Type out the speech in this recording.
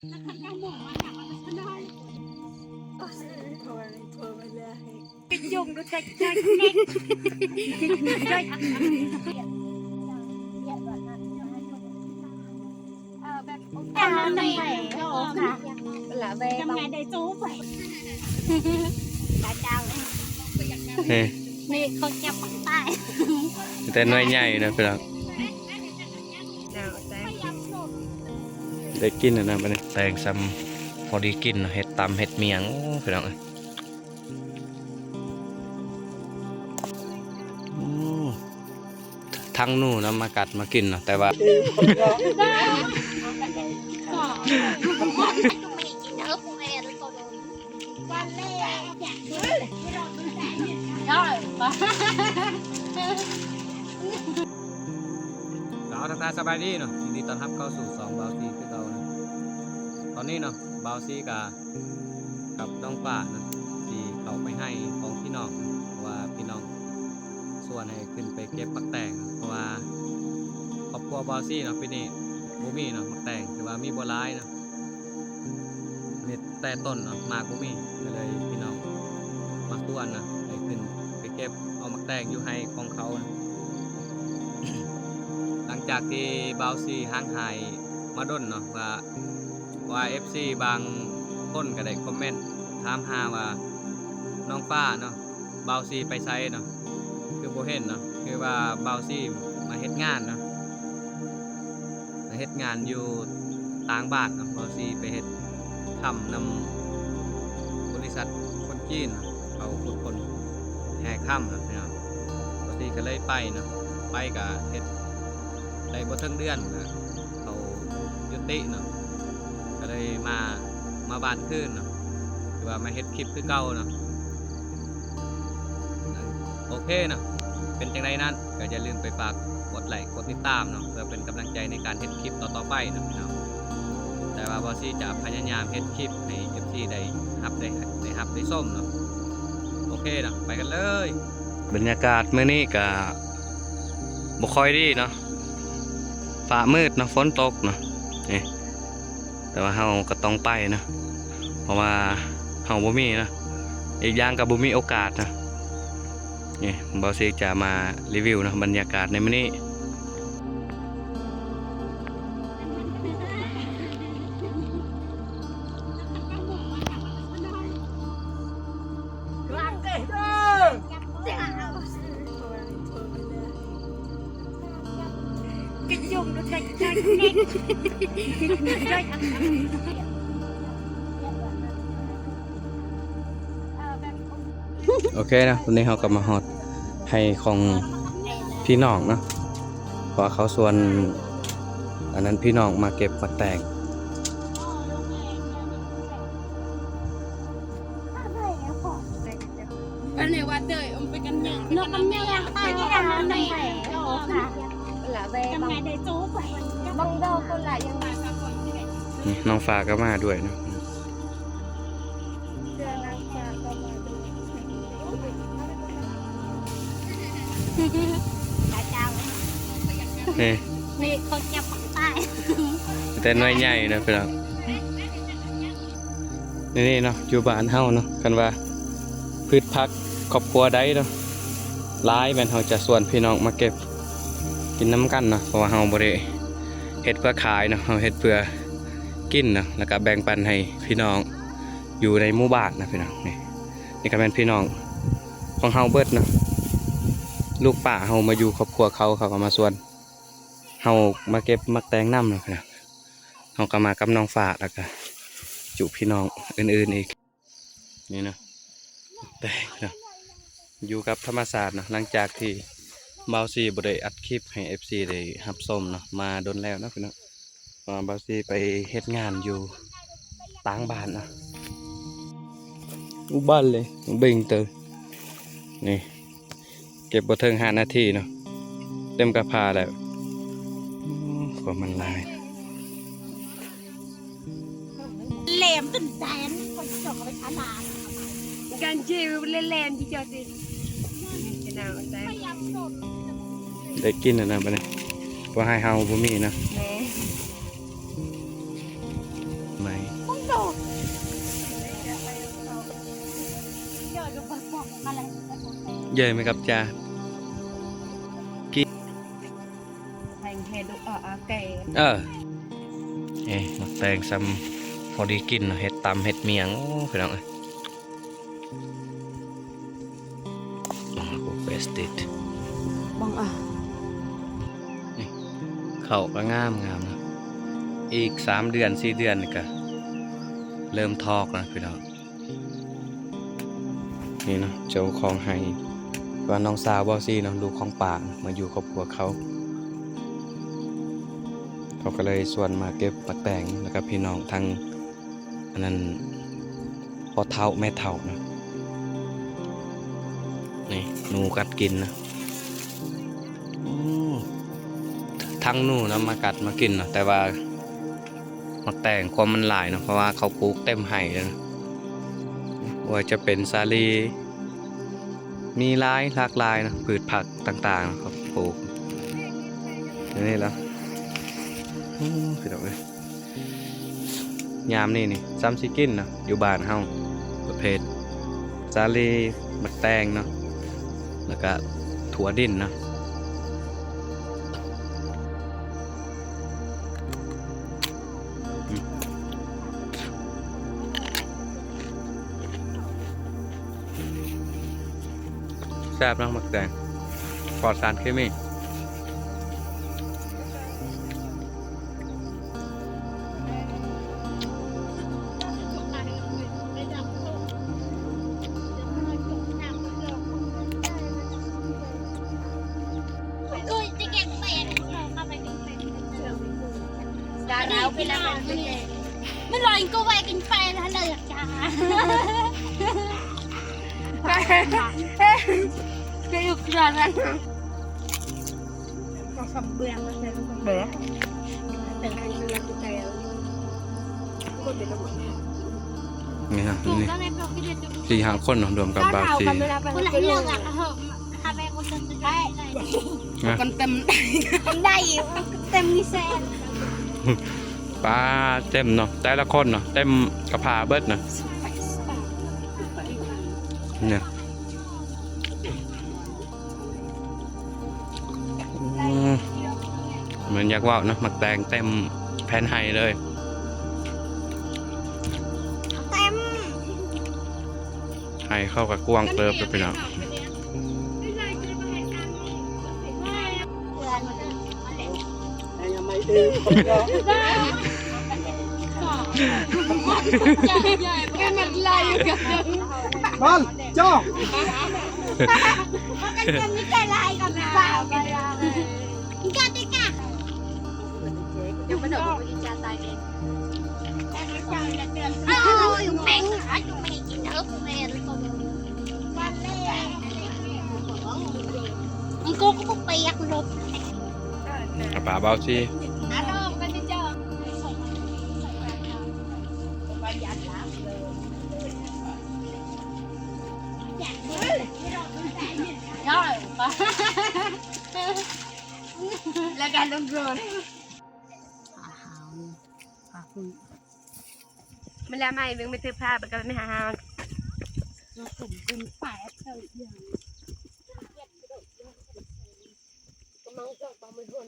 ກະຍຸງດູແທັກແທັກເນັກ ເອີ ແບບ ເອີ ແບບ ເອີ ນີ້ເຂົາເກັບປາກໃຕ້ ແຕ່ໜ່ວຍໃຫຍ່ນະພີ່ນ້ອງ. ໄດ້ກິນແລ້ວນະບັດນີ້ ແຕງຊ່ຳພໍດີກິນເນາະ ເຮັດຕຳເຮັດໝ້ຽງ ໂອ້ ພີ່ນ້ອງເອີຍ. ໂອ້ ທັງໜູນຳມາກັດມາກິນເນາະ ແຕ່ວ່າ ເອົາ ທັກທາຍສະບາຍດີເນາະ ຍິນດີຕ້ອນຮັບເຂົ້າສູ່ຊ່ອງບ່າວຊີຄືເກົ່າເນາະ. ຕອນນີ້ເນາະ ບ່າວຊີກະກັບນ້ອງຟ້າເນາະ ຊິເຂົ້າໄປໄຮ່ຂອງພີ່ນ້ອງ ເພາະວ່າພີ່ນ້ອງຊວນໃຫ້ຂຶ້ນໄປເກັບໝາກແຕງ ເພາະວ່າຄອບຄົວບ່າວຊີເນາະ ປີນີ້ບໍ່ມີເນາະ ໝາກແຕງ ຖືວ່າມີບໍ່ຫຼາຍເນາະ. ມີແຕ່ຕົ້ນເນາະ ໝາກບໍ່ມີ ກະເລີຍພີ່ນ້ອງມາຊວນນະ ໃຫ້ຂຶ້ນໄປເກັບເອົາໝາກແຕງຢູ່ໄຮ່ຂອງເຂົານະ. ຫຼັງຈາກທີ່ບ່າວຊີຫ່າງຫາຍມາດົນເນາະ ວ່າ ວ່າເອັຟຊີບາງຄົນກະໄດ້ຄອມເມັນຖາມຫາວ່າ ນ້ອງຟ້າເນາະ ບ່າວຊີໄປໃສເນາະ ຄືບໍ່ເຫັນເນາະ ຄືວ່າບ່າວຊີມາເຮັດງານເນາະ ມາເຮັດງານຢູ່ຕ່າງບ້ານເນາະ. ບ່າວຊີໄປເຮັດຄຳນຳບໍລິສັດຄົນຈີນເນາະ ເຂົາຂຸດຄົ້ນແຮ່ຄຳເນາະພີ່ນ້ອງ. ບ່າວຊີກະເລີຍໄປເນາະ ໄປກະເຮັດໄດ້ບໍ່ເຖິງເດືອນ ກະເຂົາຢຸດຕິເນາະ ກະເລີຍມາ ມາບ້ານຄືນເນາະ ຫຼືວ່າມາເຮັດຄລິບຄືເກົ່າເນາະ. ໂອເຄເນາະ ເປັນຈັ່ງໃດນັ້ນ ກະຢ່າລືມໄປຝາກກົດໄລ້ກົດຕິດຕາມເນາະ ເພື່ອເປັນກຳລັງໃຈໃນການເຮັດຄລິບຕໍ່ໆໄປເນາະພີ່ນ້ອງ. ແຕ່ວ່າບ່າວຊີຈະພະຍາຍາມເຮັດຄລິບໃຫ້ເອັຟຊີໄດ້ຮັບ ໄດ້ ໄດ້ຮັບໄດ້ຊົມເນາະ. ໂອເຄເນາະ ໄປກັນເລີຍ. ບັນຍາກາດມື້ນີ້ກະບໍ່ຄ່ອຍດີເນາະ ຟ້າມືດເນາະ ຝົນຕົກເນາະ ນີ້ ແຕ່ວ່າເຮົາກະຕ້ອງໄປເນາະ ເພາະວ່າເຮົາບໍ່ມີເນາະ ອີກຢ່າງກະບໍ່ມີໂອກາດເນາະ. ນີ້ ບ່າວຊີຈະມາຣີວິວເນາະ ບັນຍາກາດໃນມື້ນີ້. ໂອເຄເນາະ ຕອນນີ້ເຮົາກະມາຮອດໄຮ່ຂອງພີ່ນ້ອງເນາະ ເພາະວ່າເຂົາຊວນ ອັນນັ້ນ ພີ່ນ້ອງມາເກັບໝາກແຕງ. ອັນນີ້ວ່າເຕີຍ ເອົາໄປກັນແມ່ ເນາະ ກັນແມ່ ໄປກັນແມ່ ລະແວະ ກັນແມ່ໄດ້ໂຈໄປ ບັງດອກຄົນຫຼາຍຢ່າງ ນ້ອງຟ້າກະມາດ້ວຍເນາະ. ເອີ ນີ້ເຂົາເກັບປາກໃຕ້ ແຕ່ໜ່ວຍໃຫຍ່ນະພີ່ນ້ອງ. ນີ້ເນາະ ຢູ່ບ້ານເຮົາເນາະ ຄັນວ່າພືດຜັກຄອບຄົວໃດເນາະ ຫຼາຍແມ່ນເຮົາຈະຊວນພີ່ນ້ອງມາເກັບກິນນຳກັນເນາະ ເພາະວ່າເຮົາບໍ່ໄດ້ເຮັດເພື່ອຂາຍເນາະ ເຮົາເຮັດເພື່ອກິນເນາະ ລະກະແບ່ງປັນໃຫ້ພີ່ນ້ອງຢູ່ໃນໝູ່ບ້ານນະພີ່ນ້ອງ. ນີ້ ນີ້ກະແມ່ນພີ່ນ້ອງຂອງເຮົາເບິດເນາະ ລູກປ້າເຮົາມາຢູ່ຄອບຄົວເຂົາ ເຂົາກະມາຊວນເຮົາມາເກັບໝາກແຕງນຳເນາະພີ່ນ້ອງ. ເຮົາກະມາກັບນ້ອງຟ້າ ລະກະຈຸພີ່ນ້ອງອື່ນໆອີກ. ນີ້ເນາະ ແຕງເນາະ ຢູ່ກັບທຳມະຊາດເນາະ ຫຼັງຈາກທີ່ບ່າວຊີບໍ່ໄດ້ອັດຄລິບໃຫ້ເອັຟຊີໄດ້ຮັບຊົມເນາະ ມາດົນແລ້ວເນາະພີ່ນ້ອງ ເພາະວ່າບ່າວຊີໄປເຮັດງານຢູ່ຕ່າງບ້ານເນາະ. ອຸບັນເລີຍ ເບັງເຕີ ນີ້ ເກັບບໍ່ເຖິງຫ້ານາທີເນາະ ເຕັມກະພາແລ້ວ. ໂອ້ ກວ່າມັນຫຼາຍ ແຫຼມຈົນແດນ ຄົນຈອກເອົາໄປຂາຍຫຼານ ການເຈວແຫຼມໆ ທີ່ເຈົ້າຊິ ໄດ້ກິນແລ້ວນະບັດນີ້ ບໍ່ໃຫ້ເຮົາບໍ່ມີນະ ແມ່ ໄມ້ ເຢີມກັບຈາ ເອີ ເອີ ໝາກແຕງຊ້ຳພໍດີກິນເນາະ ເຮັດຕຳເຮັດໝ້ຽງ ໂອ້ ພີ່ນ້ອງເອີຍ. ບັງ ເບສຕິດ ບັງ ອ່ະ ນີ້ ເຂົ້າກໍງາມໆ ນະ ອີກສາມເດືອນສີ່ເດືອນນີ້ກໍເລີ່ມຖອກນະພີ່ນ້ອງ. ນີ້ເນາະ ເຈົ້າຂອງໄຮ່ ວ່ານ້ອງສາວເວົ້າຊີ້ເນາະ ລູກຂອງປ້າມາຢູ່ຄອບຄົວເຂົາ ເຂົາກໍເລີຍຊວນມາເກັບໝາກແຕງ ແລ້ວກໍພີ່ນ້ອງທາງ ອັນນັ້ນ ພໍ່ເຖົ້າແມ່ເຖົ້ານະ ນີ້ ໜູກັດກິນນະ ໂອ້ ທັງໜູນຳມາກັດມາກິນນະ ແຕ່ວ່າໝາກແຕງຄວາມມັນຫຼາຍເນາະ ເພາະວ່າເຂົາປູກເຕັມໄຮ່ເລີຍນະ ບໍ່ວ່າຈະເປັນສາລີ ມີຫຼາຍ ຫຼາກຫຼາຍນະ ພືດຜັກຕ່າງໆ ເຂົາປູກຢູ່ນີ້ລະ ໂອ້ ພີ່ນ້ອງເອີຍ. ຍາມນີ້ນີ້ຊ້ຳຊິກິນເນາະ ຢູ່ບ້ານເຮົາ ປະເພດສາລີ ໝາກແຕງເນາະ ແລ້ວກະຖົ່ວດິນເນາະ ອືມ ແຊບເນາະ ໝາກແຕງ ປອດສານເຄມີ. ມັນລອຍກໍໄວ້ກັນໄປແລ້ວເລີຍຈ້າ ໄປ ໄປຢູ່ການນັ້ນ. ນີ້ນະ ນີ້ສີ່ຫ້າຄົນເນາະ ລວມກັບບ່າວສີ ຄົນລະເລື່ອງອະ ນະ ກັນເຕັມ ໄດ້ເຕັມມີແສນ ປາເຕັມເນາະ ແຕ່ລະຄົນເນາະ ເຕັມກະພາເບິດນະ ນີ້. ອືມ ແມ່ນຢາກເວົ້ານະ ໝາກແຕງເຕັມແຜ່ນໄຮ່ເລີຍ ເຕັມ ໄຮ່ເຂົາກໍກວ້າງເຕີບເດ້ອພີ່ນ້ອງ. ມັນກໍບໍ່ປຽກລົບ ອາປາເບົາຊີ ລະກະລົງໂດນ ອາຫານ ອາຫານ ເວລາໃໝ່ເບິ່ງໄປເທີພາໄປກັບແມ່ຫາຫານ ກຳລັງຈອກປາໝືນໂດນ.